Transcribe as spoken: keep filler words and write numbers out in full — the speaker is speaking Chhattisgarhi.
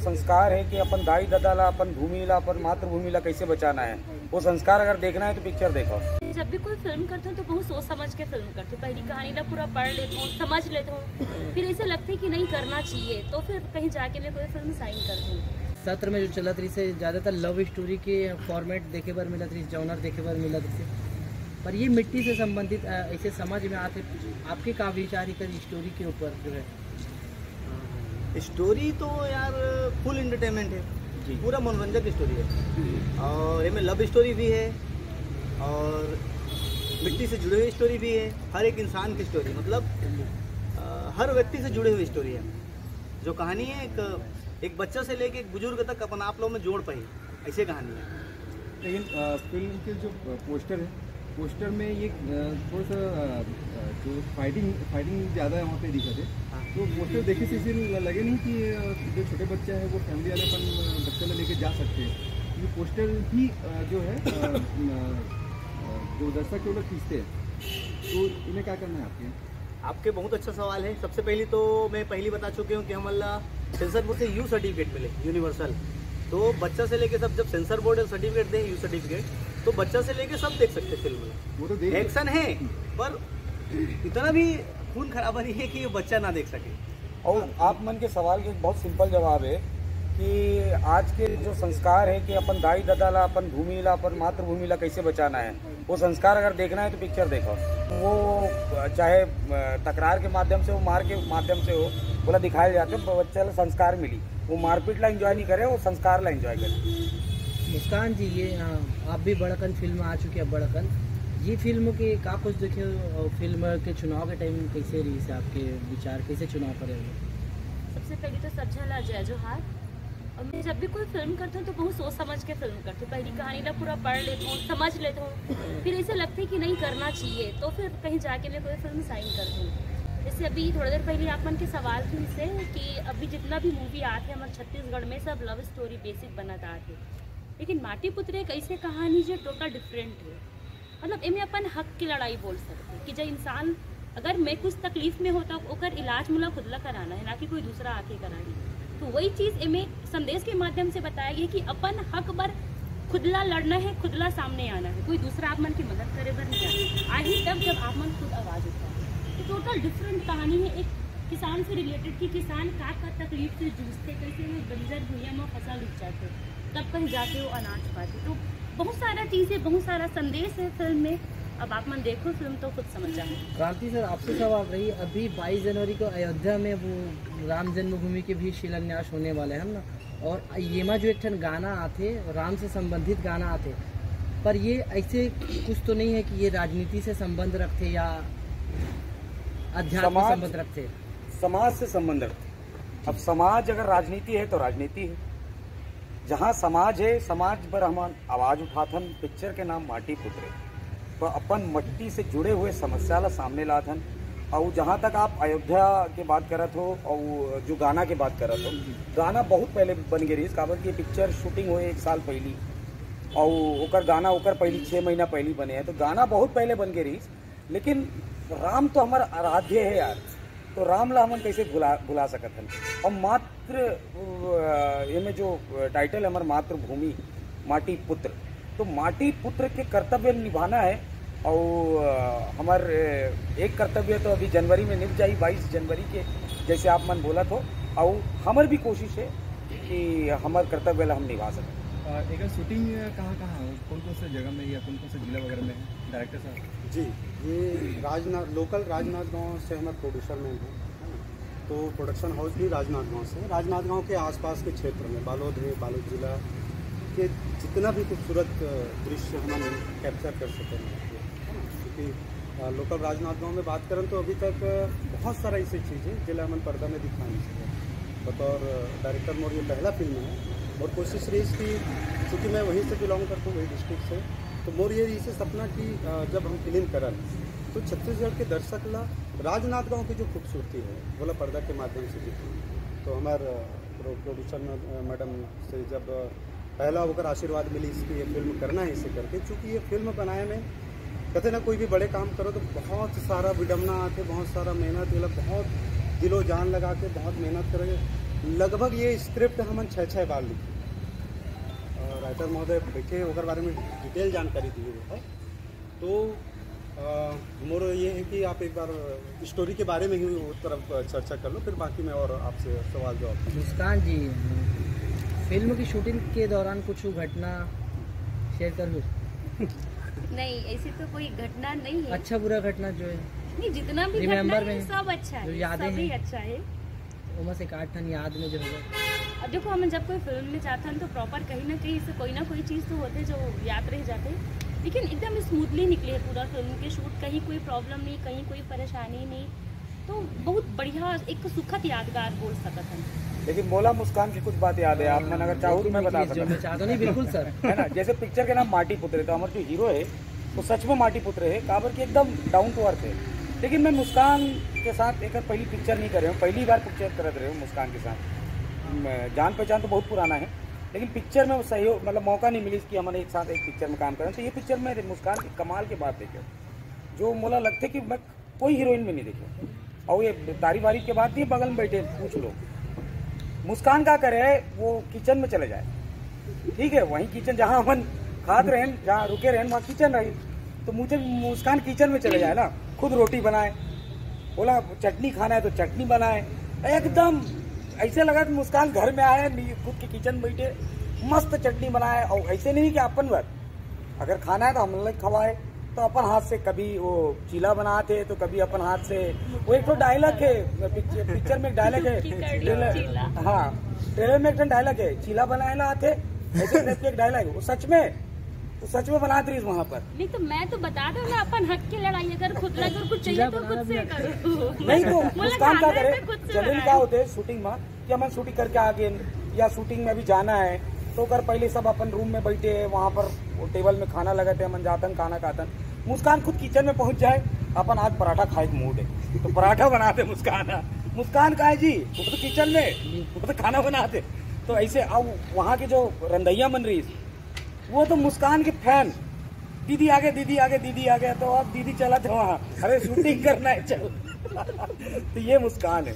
संस्कार है कि अपन दाई ददा ला, अपन भूमि ला, अपन मातृभूमि ला कैसे बचाना है, वो संस्कार अगर देखना है तो पिक्चर देखो। जब भी कोई फिल्म करते हो तो बहुत सोच समझ के फिल्म करते हो। पहली कहानी ला पूरा पढ़ लेते हो, समझ लेते हो, फिर ऐसे लगते कि नहीं, करना चाहिए, तो फिर कहीं जाके मैं कोई फिल्म साइन करती हूँ। सत्र में जो चलत रहिस हे, ज्यादातर लव स्टोरी के फॉर्मेट देखे बर मिलत रहिस, जॉनर देखे बर मिलत रहिस, पर ये मिट्टी से संबंधित अ, ऐसे समझ में आते। आपके का विचार एकर स्टोरी के ऊपर जो है? स्टोरी तो यार फुल एंटरटेनमेंट है, जी। पूरा मनोरंजक स्टोरी है। और एमे लव स्टोरी भी है और मिट्टी से जुड़ी हुई स्टोरी भी है। हर एक इंसान की स्टोरी, मतलब अ, हर व्यक्ति से जुड़ी हुई स्टोरी है। जो कहानी है एक एक बच्चा से लेके एक बुजुर्ग तक अपन आप लोग में जोड़ पाई, ऐसे कहानी है। लेकिन अ, फिल्म के जो पोस्टर है, पोस्टर में ये अ, थोड़ा सा अ, अ, जो फाइटिंग फाइटिंग ज़्यादा है वहाँ पे दिखा थे। तो पोस्टर देखे से इसे ल- लगे नहीं कि अ, जो छोटे बच्चा है वो फैमिली वाले अपन अ, बच्चा में लेके जा सकते हैं, क्योंकि पोस्टर ही अ, जो है अ, अ, अ, जो दर्शक के लोग खींचते हैं। तो इन्हें क्या करना है आपके? आपके बहुत अच्छा सवाल है। सबसे पहली तो मैं पहली बता चुके हूँ कि हमला सेंसर बोर्ड से यू सर्टिफिकेट मिले, यूनिवर्सल। तो बच्चा से लेके सब, जब सेंसर बोर्ड सर्टिफिकेट दे, यू सर्टिफिकेट, तो बच्चा से लेके सब देख सकते फिल्म में। वो तो देख एक्शन है, पर इतना भी खून खराबा नहीं है कि ये बच्चा ना देख सके। और आप मन के सवाल के एक बहुत सिंपल जवाब है कि आज के जो संस्कार है कि अपन दाई ददा ला, अपन भूमि ला, अपन मातृभूमि ला कैसे बचाना है, वो संस्कार अगर देखना है तो पिक्चर देखो। वो चाहे अ, तकरार के माध्यम से हो, मार के माध्यम से हो, बोला दिखाया जाता है, बच्चा ला संस्कार मिली, वो मारपीट ला एंजॉय नहीं करे, वो संस्कार ला एंजॉय करे। मुस्कान जी, ये अ, आप भी बड़कन फिल्म आ चुके हैं, बड़कन, ये फिल्म के का कुछ देखे हो? फिल्म के चुनाव के टाइम कैसे रहिस हे आपके विचार, कैसे चुनाव करे हो? सबसे पहले तो सब झन ला जय जोहार। और मैं जब भी कोई फिल्म करती हूँ तो बहुत सोच समझ के फिल्म करती हूँ। पहली कहानी ला पूरा पढ़ लेती हूँ, समझ लेती हूँ, फिर ऐसे लगते कि नहीं, करना चाहिए, तो फिर कहीं जाके मैं कोई फिल्म साइन करती हूँ। जैसे अभी थोड़ी देर पहले आप मन के सवाल थी इससे कि अभी जितना भी मूवी आते हैं हमारे छत्तीसगढ़ में, सब लव स्टोरी बेसिक बनत आते, लेकिन माटी पुत्र एक ऐसे कहानी जो टोटल डिफरेंट है। मतलब एमे अपन हक की लड़ाई बोल सकते हैं कि जब इंसान, अगर मैं कुछ तकलीफ में हो तो ओकर इलाज मोला खुद ला कराना है, ना कि कोई दूसरा आके कराही। तो वही चीज एमे संदेश के माध्यम से बताया गया कि अपन हक बर खुद ला लड़ना है, खुद ला सामने आना है, कोई दूसरा आप मन की मदद करे बर नहीं आए। आही तब जब आप मन खुद आवाज उठाओ। तो टोटल डिफरेंट कहानी है एक किसान से रिलेटेड कि किसान का का तकलीफ से जूझते, कैसे वो बंजर भुइयां में फसल उग जाते, तब कहीं जाके वो अनाज पाते। तो बहुत सारा चीजें, बहुत सारा संदेश है फिल्म में। अब आप मन देखो फिल्म तो खुद समझ जाओ। क्रांति सर, आपसे सवाल रही, अभी बाईस जनवरी को अयोध्या में वो राम जन्मभूमि के भी शिलान्यास होने वाले हैं ना, और येमा जो एक ठन गाना आथे, राम से संबंधित गाना आथे, पर ये ऐसे कुछ तो नहीं है कि ये राजनीति से संबंध रखते या अध्यात्म समाज- संबंध रखते? समाज से संबंध रखते। अब समाज अगर राजनीति है तो राजनीति है, जहाँ समाज है, समाज पर हम आवाज उठाथन। पिक्चर के नाम माटी पुत्र है, तो अपन मट्टी से जुड़े हुए समस्या ला सामने लाथन। और जहाँ तक आप अयोध्या के बात करत हो और जो गाना के बात करत हो, गाना बहुत पहले बन गए रहीस, काबर कि पिक्चर शूटिंग हुए एक साल पहली, और ओकर गाना ओकर पहली छः महीना पहली बने हैं, तो गाना बहुत पहले बन गए रहीस। लेकिन राम तो हमारा आराध्य है यार, तो राम ला हमन कैसे भुला भुला सकत हन? और मात्र अ, एमे जो टाइटल है हमार मातृभूमि, माटी पुत्र, तो माटी पुत्र के कर्तव्य निभाना है। और अ, हमार अ, एक कर्तव्य तो अभी जनवरी में निभ जाही, बाईस जनवरी के, जैसे आप मन बोलत हो, और हमार भी कोशिश है कि हमार कर्तव्य ला हम निभा सकें। अ, एकर शूटिंग कहाँ कहाँ हो, कौन कौन से जगह में या कौन कौन से जिला वगैरह में है डायरेक्टर साहब? जी, ये राजनाथ, लोकल राजनाथगांव से हमारे प्रोड्यूसर मैन हैं, है ना? तो प्रोडक्शन हाउस भी राजनाथगांव से है। राजनाथगांव के आसपास के क्षेत्र में, बालोद है, बालोद जिला के जितना भी खूबसूरत अ, दृश्य हम कैप्चर कर सके हैं, है ना? क्योंकि अ, लोकल राजनाथगांव में बात करन तो अभी तक अ, बहुत सारा ऐसी चीज़ है जिला हमन पर्दा में दिखा नहीं सके। बतौर अ, डायरेक्टर मोर ये पहला फिल्म है और कोशिश रही कि चूँकि मैं वहीं से बिलोंग करता हूँ, वही डिस्ट्रिक्ट से, तो मोर ये इसे सपना कि अ, जब हम फिल्म करन तो छत्तीसगढ़ के दर्शक ला राजनांदगांव की जो खूबसूरती है, वो ला पर्दा के माध्यम से दिखे। तो हमार अ, प्रो-, प्रोड्यूसर म-, अ, मैडम से जब अ, पहला ओकर आशीर्वाद मिली इसकी ये फिल्म करना है इसे करके, चूँकि ये फिल्म बनाए में कहते ना, कोई भी बड़े काम करो तो बहुत सारा विडम्बना आके, बहुत सारा मेहनत, मतलब बहुत दिलो जान लगा के बहुत मेहनत करे, लगभग ये स्क्रिप्ट हमन छः छः बार लिखे और राइटर महोदय बैठे, ओकर बारे में डिटेल जानकारी दिए हुए है। तो अ, मोर ये है कि आप एक बार स्टोरी के बारे में ही उस तरफ चर्चा कर लो, फिर बाकी मैं और आपसे सवाल जवाब। मुस्कान जी, फिल्म की शूटिंग के दौरान कुछ घटना शेयर कर लो। नहीं, ऐसी तो कोई घटना नहीं है। अच्छा बुरा घटना जो है, नहीं, जितना भी रिमेम्बर घटना है, में सब अच्छा जो है, यादें सभी हैं। अच्छा है। ओमा से एक आठ ठन याद में जो है। अब देखो, हम जब कोई फिल्म में जाते हैं तो प्रॉपर कहीं ना कहीं से कोई ना कोई चीज़ तो होते जो याद रह जाते हैं, लेकिन एकदम स्मूथली निकले है पूरा फिल्म के शूट। कहीं कोई प्रॉब्लम नहीं, कहीं कोई परेशानी नहीं, तो बहुत बढ़िया, एक सुखद यादगार बोल सकत हैं। लेकिन मोला मुस्कान की कुछ बात याद है, आप मन अगर चाहो तो मैं बता प्लीज, जो सकता मैं चाहता हूँ। नहीं, बिल्कुल सर। हूँ, है ना? जैसे पिक्चर के नाम माटी पुत्र है, तो हमारा जो हीरो है वो सच में माटी पुत्र है, काबर कि एकदम डाउन टू अर्थ है। लेकिन मैं मुस्कान के साथ एक पहली पिक्चर नहीं कर रहे हूँ, पहली बार पिक्चर करत रहे हूँ मुस्कान के साथ। मैं, जान पहचान तो बहुत पुराना है, लेकिन पिक्चर में वो सहयोग, मतलब मौका नहीं मिली कि हमन एक साथ एक पिक्चर में काम करें। तो ये पिक्चर में मुस्कान की कमाल के बात देखे, जो मोला लगते कि मैं कोई हीरोइन में नहीं देखे। और ये तारीफ वारीफ के बात नहीं, बगल में बैठे पूछ लो। मुस्कान का करे, वो किचन में चले जाए, ठीक है, वहीं किचन जहाँ हमन खात रहेन, जहाँ रुके रहेन, वहाँ किचन रही। तो मुझे मुस्कान किचन में चले जाए ना, खुद रोटी बनाए, बोला चटनी खाना है तो चटनी बनाए, एकदम ऐसे लगा कि मुस्कान घर में आए, नी-, खुद के किचन में बैठे मस्त चटनी बनाए। और ऐसे नहीं कि अपन बर, अगर खाना है तो हम लोग खवाए, तो अपन हाथ से कभी वो चीला बनाते तो कभी अपन हाथ से। वो एक तो डायलॉग है पिक्चर, पिक्चर में एक डायलॉग है, की करनी ट्रेलर, चीला। हाँ, ट्रेलर में एक डायलॉग है, चीला बनाए ला आते, ऐसे टाइप के एक डायलॉग है, वो सच में, तो सच में बनाते रही वहाँ पर। नहीं तो मैं तो बता दूँ ना, अपन हक की लड़ाई, अगर खुद ला अगर कुछ चाहिए चीला तो बनाना खुद से भी करो। नहीं तो बोला, मुस्कान क्या "खाना करे, है तो खुद से जनरली बनाए।" क्या होते हैं शूटिंग में कि हमन शूटिंग करके आ गए या शूटिंग में अभी जाना है, तो ओकर पहले सब अपन रूम में बैठे, वहाँ पर वो टेबल में खाना लगाते, हमन जातन खाना खातन, मुस्कान खुद किचन में पहुँच जाए, अपन आज पराठा खाए के मूड है तो पराठा बनाते मुस्कान। मुस्कान का है जी, वो तो किचन में, वो तो खाना बनाते। तो ऐसे अब वहाँ के जो रंधैया मन रही, वो तो मुस्कान के फैन, दीदी आगे, दीदी आगे, दीदी आगे, तो अब दीदी चला था वहाँ, अरे शूटिंग करना है, चल। तो ये मुस्कान है।